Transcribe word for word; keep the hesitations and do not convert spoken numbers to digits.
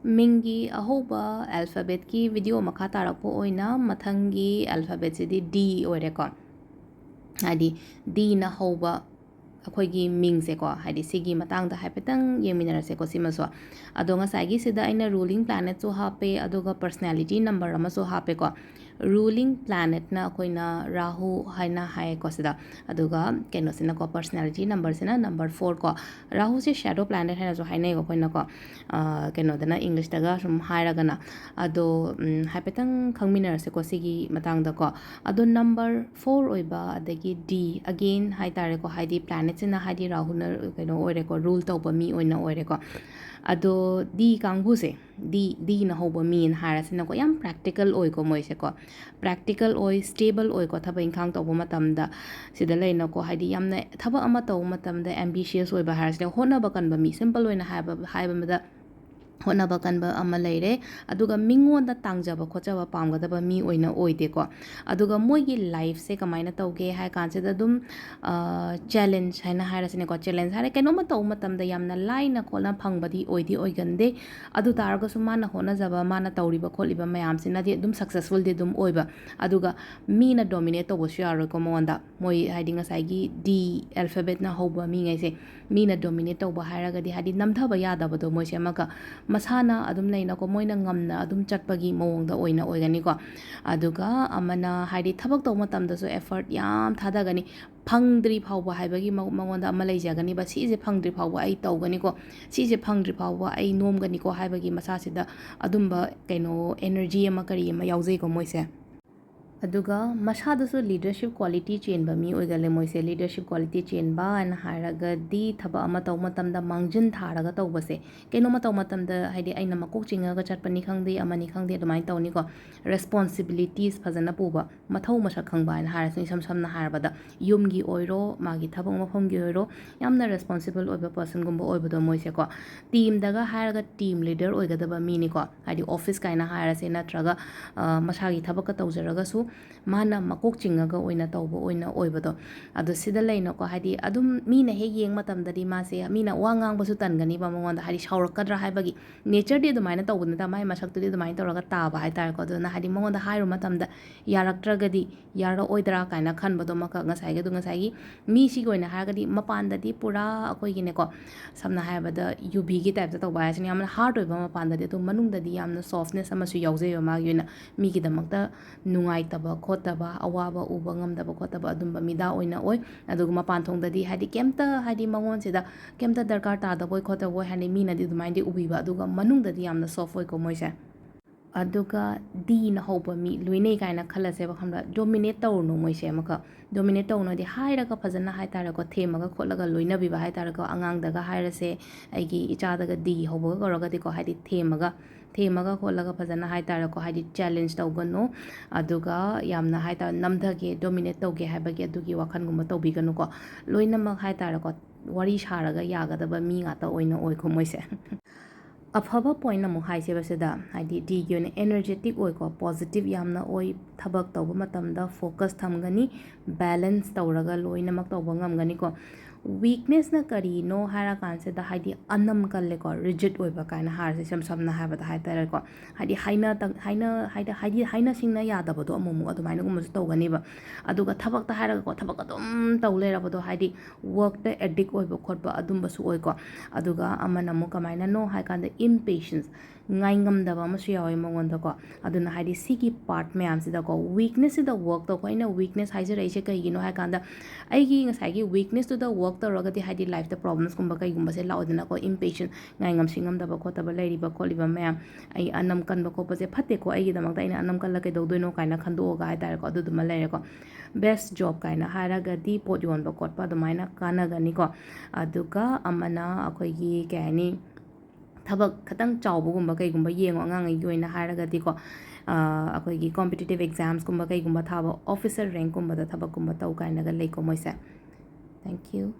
ꯃꯤꯡꯒꯤ ꯑꯍꯧꯕ alphabetꯀꯤ video ꯃꯈꯥ ꯇꯥꯔꯛꯄ ꯑꯣꯏꯅ ꯃꯊꯪꯒꯤ alphabetꯁꯤꯗꯤ D ꯑꯣꯏꯔꯦꯀꯣ꯫ ꯍꯥꯏꯗꯤ Dꯅ ꯍꯧꯕ ꯑꯩꯈꯣꯏꯒꯤ ꯃꯤꯡꯁꯦꯀꯣ, ꯍꯥꯏꯗꯤ ꯁꯤꯒꯤ ꯃꯇꯥꯡꯗ ꯍꯥꯏꯐꯦꯠꯇꯪ ꯌꯦꯡꯃꯤꯟꯅꯔꯁꯦꯀꯣ ꯁꯤꯃꯁꯨ꯫ ꯑꯗꯣ ꯉꯁꯥꯏꯒꯤꯁꯤꯗ ꯑꯩꯅ ruling planetꯁꯨ ꯍꯥꯞꯄꯦ, ꯑꯗꯨꯒ personality number ꯑꯃꯁꯨ ꯍꯥꯞꯄꯦꯀꯣ꯫ Ruling planetꯅ ꯑꯩꯈꯣꯏꯅ ꯔꯥꯍꯨ ꯍꯥꯏꯅ ꯍꯥꯏꯌꯦꯀꯣ ꯁꯤꯗ, ꯑꯗꯨꯒ ꯀꯩꯅꯣꯁꯤꯅꯀꯣ, personality numberꯁꯤꯅ number four ꯀꯣ꯫ ꯔꯥꯍꯨꯁꯦ shadow planet ꯍꯥꯏꯅꯁꯨ ꯍꯥꯏꯅꯩꯀꯣ ꯑꯩꯈꯣꯏꯅꯀꯣ, ꯑ, ꯀꯩꯅꯣꯗꯅ, Englishꯇꯒ ꯁꯨꯝ ꯍꯥꯏꯔꯒꯅ꯫ ꯑꯗꯣ, ꯎꯝ, ꯍꯥꯏꯐꯦꯠꯇꯪ ꯈꯪꯃꯤꯟꯅꯔꯁꯦꯀꯣ ꯁꯤꯒꯤ ꯃꯇꯥꯡꯗꯀꯣ꯫ ꯑꯗꯣ number four ꯑꯣꯏꯕ, ꯑꯗꯒꯤ D again ꯍꯥꯏ ꯇꯥꯔꯦꯀꯣ, ꯍꯥꯏꯗꯤ planetꯁꯤꯅ, ꯍꯥꯏꯗꯤ ꯔꯥꯍꯨꯅ ꯀꯩꯅꯣ ꯑꯣꯏꯔꯦꯀꯣ, rule ꯇꯧꯕ ꯃꯤ ꯑꯣꯏꯅ ꯑꯣꯏꯔꯦꯀꯣ꯫ ꯑꯗꯣ D ꯀꯥꯡꯕꯨꯁꯦ, D, Dꯅ ꯍꯧꯕ ꯃꯤꯅ ꯍꯥꯏꯔꯁꯤꯅꯀꯣ, ꯌꯥꯝ practical ꯑꯣꯏꯀꯣ ꯃꯣꯏꯁꯦꯀꯣ꯫ Practical ꯑꯣꯏ, stable ꯑꯣꯏꯀꯣ, ꯊꯕꯛ ꯏꯪꯈꯥꯡ ꯇꯧꯕ ꯃꯇꯝꯗ꯫ ꯁꯤꯗ ꯂꯩꯅꯀꯣ, ꯍꯥꯏꯗꯤ ꯌꯥꯝꯅ ꯊꯕꯛ ꯑꯃ ꯇꯧꯕ ꯃꯇꯝꯗ ambitious ꯑꯣꯏꯕ ꯍꯥꯏꯔꯁꯤꯅ, ꯍꯣꯠꯅꯕ ꯀꯟꯕ ꯃꯤ, simple ꯑꯣꯏꯅ ꯍꯥꯏꯕ, ꯍꯥꯏꯕꯗ ꯍꯣꯠꯅꯕ ꯀꯟꯕ ꯑꯃ ꯂꯩꯔꯦ꯫ ꯑꯗꯨꯒ ꯃꯤꯉꯣꯟꯗ ꯇꯥꯡꯖꯕ ꯈꯣꯠꯆꯕ ꯄꯥꯝꯒꯗꯕ ꯃꯤ ꯑꯣꯏꯅ ꯑꯣꯏꯗꯦꯀꯣ꯫ ꯑꯗꯨꯒ ꯃꯣꯏꯒꯤ lifeꯁꯦ ꯀꯃꯥꯏꯅ ꯇꯧꯒꯦ ꯍꯥꯏ ꯀꯥꯟꯁꯤꯗ ꯑꯗꯨꯝ, ꯑ, challenge ꯍꯥꯏꯅ ꯍꯥꯏꯔꯁꯤꯅꯦꯀꯣ, challenge ꯍꯥꯏꯔꯦ, ꯀꯩꯅꯣꯝꯃ ꯇꯧꯕ ꯃꯇꯝꯗ ꯌꯥꯝꯅ ꯂꯥꯏꯅ ꯈꯣꯠꯅ ꯐꯪꯕꯗꯤ ꯑꯣꯏꯗꯤ ꯑꯣꯏꯒꯟꯗꯦ꯫ ꯑꯗꯨ ꯇꯥꯔꯒꯁꯨ ꯃꯥꯅ ꯍꯣꯠꯅꯖꯕ, ꯃꯥꯅ ꯇꯧꯔꯤꯕ ꯈꯣꯠꯂꯤꯕ ꯃꯌꯥꯝꯁꯤꯅꯗꯤ ꯑꯗꯨꯝ successfulꯗꯤ ꯑꯗꯨꯝ ꯑꯣꯏꯕ꯫ ꯑꯗꯨꯒ ꯃꯤꯅ dominate ꯇꯧꯕꯁꯨ ꯌꯥꯔꯣꯏꯀꯣ ꯃꯉꯣꯟꯗ꯫ ꯃꯣꯏ ꯍꯥꯏꯗꯤ ꯉꯁꯥꯏꯒꯤ D alphabetꯅ ꯍꯧꯕ ꯃꯤꯉꯩꯁꯦ ꯃꯤꯅ dominate ꯇꯧꯕ ꯍꯥꯏꯔꯒꯗꯤ, ꯍꯥꯏꯗꯤ ꯅꯝꯊꯕ ꯌꯥꯗꯕꯗꯣ ꯃꯣꯏꯁꯦ ꯑꯃꯒ, ꯃꯁꯥꯅ ꯑꯗꯨꯝ ꯂꯩꯅꯀꯣ, ꯃꯣꯏꯅ ꯉꯝꯅ ꯑꯗꯨꯝ ꯆꯠꯄꯒꯤ ꯃꯑꯣꯡꯗ ꯑꯣꯏꯅ ꯑꯣꯏꯒꯅꯤꯀꯣ꯫ ꯑꯗꯨꯒ ꯑꯃꯅ ꯍꯥꯏꯗꯤ ꯊꯕꯛ ꯇꯧꯕ ꯃꯇꯝꯗꯁꯨ effort ꯌꯥꯝ ꯊꯥꯗꯒꯅꯤ꯫ ꯐꯪꯗ꯭ꯔꯤ ꯐꯥꯎꯕ ꯍꯥꯏꯕꯒꯤ ꯃ-, ꯃꯉꯣꯟꯗ ꯑꯃ ꯂꯩꯖꯒꯅꯤꯕ, "ꯁꯤꯁꯦ ꯐꯪꯗ꯭ꯔꯤ ꯐꯥꯎꯕ ꯑꯩ ꯇꯧꯒꯅꯤꯀꯣ, ꯁꯤꯁꯦ ꯐꯪꯗ꯭ꯔꯤ ꯐꯥꯎꯕ ꯑꯩ ꯅꯣꯝꯒꯅꯤꯀꯣ" ꯍꯥꯏꯕꯒꯤ ꯃꯁꯥꯁꯤꯗ ꯑꯗꯨꯝꯕ ꯀꯩꯅꯣ energy ꯑꯃ ꯀꯔꯤ ꯑꯃ ꯌꯥꯎꯖꯩꯀꯣ ꯃꯣꯏꯁꯦ꯫ ꯑꯗꯨꯒ ꯃꯁꯥꯗꯁꯨ leadership quality ꯆꯦꯟꯕ ꯃꯤ ꯑꯣꯏꯒꯜꯂꯦ ꯃꯣꯏꯁꯦ꯫ Leadership quality ꯆꯦꯟꯕ ꯍꯥꯏꯅ ꯍꯥꯏꯔꯒꯗꯤ ꯊꯕꯛ ꯑꯃ ꯇꯧꯕ ꯃꯇꯝꯗ ꯃꯥꯡꯖꯤꯟ ꯊꯥꯔꯒ ꯇꯧꯕꯁꯦ꯫ ꯀꯩꯅꯣꯝꯃ ꯇꯧꯕ ꯃꯇꯝꯗ, ꯍꯥꯏꯗꯤ ꯑꯩꯅ ꯃꯀꯣꯛ ꯆꯤꯡꯉꯒ ꯆꯠꯄꯅꯤ ꯈꯪꯗꯦ, ꯑꯃꯅꯤ ꯈꯪꯗꯦ, ꯑꯗꯨꯃꯥꯏꯅ ꯇꯧꯅꯤꯀꯣ꯫ Responsibilities ꯐꯖꯅ ꯄꯨꯕ, ꯃꯊꯧ ꯃꯁꯛ ꯈꯪꯕ ꯍꯥꯏꯅ ꯍꯥꯏꯔꯁꯨ, ꯏꯁꯝ ꯁꯝꯅ ꯍꯥꯏꯔꯕꯗ ꯌꯨꯝꯒꯤ ꯑꯣꯏꯔꯣ, ꯃꯥꯒꯤ ꯊꯕꯛ ꯃꯐꯝꯒꯤ ꯑꯣꯏꯔꯣ, ꯌꯥꯝꯅ responsible ꯑꯣꯏꯕ personꯒꯨꯝꯕ ꯑꯣꯏꯕꯗꯣ ꯃꯣꯏꯁꯦꯀꯣ꯫ Teamꯗꯒ ꯍꯥꯏꯔꯒ team leader ꯑꯣꯏꯒꯗꯕ ꯃꯤꯅꯤꯀꯣ꯫ ꯍꯥꯏꯗꯤ office ꯀꯥꯏꯅ ꯍꯥꯏꯔꯁꯦ, ꯅꯠꯇ꯭ꯔꯒ, ꯑ, ꯃꯁꯥꯒꯤ ꯊꯕꯛꯀ ꯇꯧꯖꯔꯒꯁꯨ ꯃꯥꯅ ꯃꯀꯣꯛ ꯆꯤꯡꯉꯒ ꯑꯣꯏꯅ ꯇꯧꯕ ꯑꯣꯏꯅ ꯑꯣꯏꯕꯗꯣ꯫ ꯑꯗꯣ ꯁꯤꯗ ꯂꯩꯅꯀꯣ, ꯍꯥꯏꯗꯤ ꯑꯗꯨꯝ ꯃꯤꯅ ꯍꯦꯛ ꯌꯦꯡꯕ ꯃꯇꯝꯗꯗꯤ ꯃꯥꯁꯦ, ꯃꯤꯅ ꯋꯥ ꯉꯥꯡꯕꯁꯨ ꯇꯟꯒꯅꯤꯕ ꯃꯉꯣꯟꯗ, ꯍꯥꯏꯗꯤ ꯁꯥꯎꯔꯛꯀꯗ꯭ꯔꯥ ꯍꯥꯏꯕꯒꯤ꯫ ꯅꯦꯆꯔꯗꯤ ꯑꯗꯨꯃꯥꯏꯅ ꯇꯧꯕ ꯅꯠꯇ, ꯃꯥꯏ ꯃꯁꯛꯇꯨꯗꯤ ꯑꯗꯨꯃꯥꯏꯅ ꯇꯧꯔꯒ ꯇꯥꯕ ꯍꯥꯏꯇꯥꯔꯦꯀꯣ꯫ ꯑꯗꯨꯅ ꯍꯥꯏꯗꯤ ꯃꯉꯣꯟꯗ ꯍꯥꯏꯔꯨꯕ ꯃꯇꯝꯗ ꯌꯥꯔꯛꯇ꯭ꯔꯒꯗꯤ, ꯌꯥꯔꯛꯑꯣꯏꯗ꯭ꯔꯥ ꯀꯥꯏꯅ ꯈꯟꯕꯗꯣ ꯑꯃꯈꯛ ꯉꯁꯥꯏꯒꯤ, ꯑꯗꯨ ꯉꯁꯥꯏꯒꯤ ꯃꯤꯁꯤꯒꯤ ꯑꯣꯏꯅ ꯍꯥꯏꯔꯒꯗꯤ ꯃꯄꯥꯟꯗꯗꯤ ꯄꯨꯔꯥ ꯑꯩꯈꯣꯏꯒꯤꯅꯦꯀꯣ, ꯁꯝꯅ ꯍꯥꯏꯔꯕꯗ ꯌꯨꯕꯤꯒꯤ ꯇꯥꯏꯞꯇ ꯇꯧꯕ ꯍꯥꯏꯁꯤꯅ ꯌꯥꯝꯅ ꯍꯥꯔꯠ ꯑꯣꯏꯕ ꯃꯄꯥꯟꯗꯗꯤ, ꯑꯗꯨ ꯃꯅꯨꯡꯗꯗꯤ ꯌꯥꯝꯅ ꯁꯣꯐꯅꯦꯁ ꯑꯃꯁꯨ ꯌꯥꯎꯖꯩꯕ ꯃꯥꯒꯤ ꯑꯣꯏꯅ꯫ ꯃꯤꯒꯤꯗꯃꯛꯇ ꯅꯨꯡꯉꯥꯏꯇꯕ ꯈꯣꯠꯇꯕ, ꯑꯋꯥꯕ ꯎꯕ ꯉꯝꯗꯕ ꯈꯣꯠꯇꯕ ꯑꯗꯨꯝꯕ ꯃꯤꯗꯥ ꯑꯣꯏꯅ ꯑꯣꯏ꯫ ꯑꯗꯨꯒ ꯃꯄꯥꯟ ꯊꯣꯡꯗꯗꯤ ꯍꯥꯏꯗꯤ ꯀꯩꯝꯇ, ꯍꯥꯏꯗꯤ ꯃꯉꯣꯟꯁꯤꯗ ꯀꯩꯝꯇ ꯗꯔꯀꯥꯔ ꯇꯥꯗꯕꯣꯏ ꯈꯣꯠꯇꯕꯣꯏ ꯍꯥꯏꯅ ꯃꯤꯅꯗꯤ ꯑꯗꯨꯃꯥꯏꯅꯗꯤ ꯎꯕꯤꯕ, ꯑꯗꯨꯒ ꯃꯅꯨꯡꯗꯗꯤ ꯌꯥꯝꯅ ꯁꯣꯐ ꯑꯣꯏꯀꯣ ꯃꯣꯏꯁꯦ꯫ ꯑꯗꯨꯒ ꯗꯤꯅ ꯍꯧꯕ ꯃꯤ ꯂꯣꯏꯅꯩ ꯀꯥꯏꯅ ꯈꯜꯂꯁꯦꯕ, ꯈꯪꯕ꯭ꯔꯥ? ꯗꯣꯃꯤꯅꯦꯠ ꯇꯧꯔꯨꯅꯨ ꯃꯣꯏꯁꯦ ꯑꯃꯈꯛ꯫ ꯗꯣꯃꯤꯅꯦꯠ ꯇꯧꯅꯨꯗꯤ ꯍꯥꯏꯔꯒ ꯐꯖꯅ ꯍꯥꯏꯇꯥꯔꯦꯀꯣ, ꯊꯦꯝꯃꯒ ꯈꯣꯠꯂꯒ ꯂꯣꯏꯅꯕꯤꯕ ꯍꯥꯏꯇꯥꯔꯦꯀꯣ꯫ ꯑꯉꯥꯡꯗꯒ ꯍꯥꯏꯔꯁꯦ, ꯑꯩꯒꯤ ꯏꯆꯥꯗꯒ ꯗꯤ ꯍꯧꯕꯒ ꯀꯧꯔꯒꯗꯤꯀꯣ, ꯍꯥꯏꯗꯤ ꯊꯦꯝꯃꯒ, ꯊꯦꯝꯃꯒ ꯈꯣꯠꯂꯒ ꯐꯖꯅ ꯍꯥꯏꯇꯥꯔꯦꯀꯣ, ꯍꯥꯏꯗꯤ ꯆꯦꯂꯦꯟꯖ ꯇꯧꯒꯅꯨ꯫ ꯑꯗꯨꯒ ꯌꯥꯝꯅ ꯍꯥꯏꯇꯥꯔꯦ ꯅꯝꯊꯒꯦ, ꯗꯣꯃꯤꯅꯦꯠ ꯇꯧꯒꯦ ꯍꯥꯏꯕꯒꯤ ꯑꯗꯨꯒꯤ ꯋꯥꯈꯜꯒꯨꯝꯕ ꯇꯧꯕꯤꯒꯅꯨꯀꯣ꯫ ꯂꯣꯏꯅꯃꯛ ꯍꯥꯏꯇꯥꯔꯦꯀꯣ, ꯋꯥꯔꯤ ꯁꯥꯔꯒ ꯌꯥꯒꯗꯕ ꯃꯤ ꯉꯥꯛꯇ ꯑꯣꯏꯅ ꯑꯣꯏꯀꯣ ꯃꯣꯏꯁꯦ꯫ ꯑꯐꯕ ꯄꯣꯏꯟ ꯑꯃꯨꯛ ꯍꯥꯏꯁꯦꯕ ꯁꯤꯗ, ꯍꯥꯏꯗꯤ ꯗꯤꯒꯤ ꯑꯣꯏꯅ ꯑꯦꯅꯔꯖꯦꯇꯤꯛ ꯑꯣꯏꯀꯣ, ꯄꯣꯖꯤꯇꯤꯚ ꯌꯥꯝꯅ ꯑꯣꯏ, ꯊꯕꯛ ꯇꯧꯕ ꯃꯇꯝꯗ ꯐꯣꯀꯁ ꯊꯝꯒꯅꯤ, ꯕꯦꯂꯦꯟꯁ ꯇꯧꯔꯒ ꯂꯣꯏꯅꯃꯛ ꯇꯧꯕ ꯉꯝꯒꯅꯤꯀꯣ꯫ ꯋꯤꯛꯅꯦꯁꯅ ꯀꯔꯤꯅꯣ ꯍꯥꯏꯔꯀꯥꯟꯁꯤꯗ, ꯍꯥꯏꯗꯤ ꯑꯅꯝ ꯀꯜꯂꯦꯀꯣ, ꯔꯤꯖꯤꯠ ꯑꯣꯏꯕ ꯀꯥꯏꯅ ꯍꯥꯏꯔꯁꯦ, ꯏꯁꯝ ꯁꯝꯅ ꯍꯥꯏꯕꯗ ꯍꯥꯏꯇꯥꯔꯦꯀꯣ꯫ ꯍꯥꯏꯗꯤ ꯍꯥꯏꯅ ꯇꯪ-, ꯍꯥꯏꯅ, ꯍꯥꯏꯗꯤ, ꯍꯥꯏꯗꯤ ꯍꯥꯏꯅ ꯁꯤꯡꯅ ꯌꯥꯗꯕꯗꯣ ꯑꯃꯨꯛ ꯑꯃꯨꯛ ꯑꯗꯨꯃꯥꯏꯅꯒꯨꯝꯕꯁꯨ ꯇꯧꯒꯅꯤꯕ꯫ ꯑꯗꯨꯒ ꯊꯕꯛꯇ ꯍꯥꯏꯔꯒꯀꯣ, ꯊꯕꯛ ꯑꯗꯨꯝ ꯇꯧ ꯂꯩꯔꯕꯗꯣ, ꯍꯥꯏꯗꯤ ꯋꯔꯛꯇ ꯑꯦꯗꯤꯛ ꯑꯣꯏꯕ ꯈꯣꯠꯄ ꯑꯗꯨꯝꯕꯁꯨ ꯑꯣꯏꯀꯣ꯫ ꯑꯗꯨꯒ ꯑꯃꯅ ꯑꯃꯨꯛ ꯀꯃꯥꯏꯅꯅꯣ ꯍꯥꯏꯀꯥꯟꯗ impatience, ꯉꯥꯏꯉꯝꯗꯕ ꯑꯃꯁꯨ ꯌꯥꯎꯋꯦ ꯃꯉꯣꯟꯗꯀꯣ꯫ ꯑꯗꯨꯅ ꯍꯥꯏꯗꯤ ꯁꯤꯒꯤ ꯄꯥꯔꯠ ꯃꯌꯥꯝꯁꯤꯗꯀꯣ, ꯋꯤꯛꯅꯦꯁꯁꯤꯗ ꯋꯔꯛ ꯇꯧꯀꯣ꯫ ꯑꯩꯅ ꯋꯤꯛꯅꯦꯁ ꯍꯥꯏꯖꯔꯛꯏꯁꯦ ꯀꯩꯒꯤꯅꯣ ꯍꯥꯏꯀꯥꯟꯗ, ꯑꯩꯒꯤ ꯉꯁꯥꯏꯒꯤ ꯋꯤꯛꯅꯦꯁꯇꯨꯗ ꯋꯔꯛ ꯇꯧꯔꯒꯗꯤ ꯍꯥꯏꯗꯤ ꯂꯥꯏꯐꯇ ꯄ꯭ꯔꯣꯕ꯭ꯂꯦꯝꯁꯀꯨꯝꯕ ꯀꯩꯒꯨꯝꯕꯁꯦ ꯂꯥꯛꯑꯣꯏꯗꯅꯀꯣ꯫ ꯏꯝꯄꯦꯁꯟ, ꯉꯥꯏꯉꯝ ꯁꯤꯡꯉꯝꯗꯕ ꯈꯣꯠꯇꯕ ꯂꯩꯔꯤꯕ ꯈꯣꯠꯂꯤꯕ ꯃꯌꯥꯝ, ꯑꯩ ꯑꯅꯝ ꯀꯟꯕ ꯈꯣꯠꯄꯁꯦ ꯐꯠꯇꯦꯀꯣ꯫ ꯑꯩꯒꯤꯗꯃꯛꯇ ꯑꯩꯅ ꯑꯅꯝ ꯀꯜꯂ ꯀꯩꯗꯧꯗꯣꯏꯅꯣ ꯀꯥꯏꯅ ꯈꯟꯗꯣꯛꯑꯒ ꯍꯥꯏꯇꯥꯔꯦꯀꯣ, ꯑꯗꯨꯗꯨꯃ ꯂꯩꯔꯦꯀꯣ꯫ ꯕꯦꯁ ꯖꯣꯕ ꯀꯥꯏꯅ ꯍꯥꯏꯔꯒꯗꯤ ꯄꯣꯠ ꯌꯣꯟꯕ ꯈꯣꯠꯄ ꯑꯗꯨꯃꯥꯏꯅ ꯀꯥꯟꯅꯒꯅꯤꯀꯣ꯫ ꯑꯗꯨꯒ ꯑꯃꯅ ꯑꯩꯈꯣꯏꯒꯤ ꯀꯩ ꯍꯥꯏꯅꯤ, ꯊꯕꯛ ꯈꯇꯪ ꯆꯥꯎꯕꯒꯨꯝꯕ ꯀꯩꯒꯨꯝꯕ ꯌꯦꯡꯉꯣ, ꯑꯉꯥꯡꯉꯩꯒꯤ ꯑꯣꯏꯅ ꯍꯥꯏꯔꯒꯗꯤꯀꯣ, ꯑ, ꯑꯩꯈꯣꯏꯒꯤ ꯀꯣꯝꯄꯤꯇꯤꯇꯤꯞ ꯑꯦꯛꯖꯥꯝꯁꯀꯨꯝꯕ ꯀꯩꯒꯨꯝꯕ ꯊꯥꯕ, ꯑꯣꯐꯤꯁꯔ ꯔꯦꯡꯛꯀꯨꯝꯕꯗ ꯊꯕꯛꯀꯨꯝꯕ ꯇꯧ ꯀꯥꯏꯅꯒ ꯂꯩꯀꯣ ꯃꯣꯏꯁꯦ꯫ Thank you.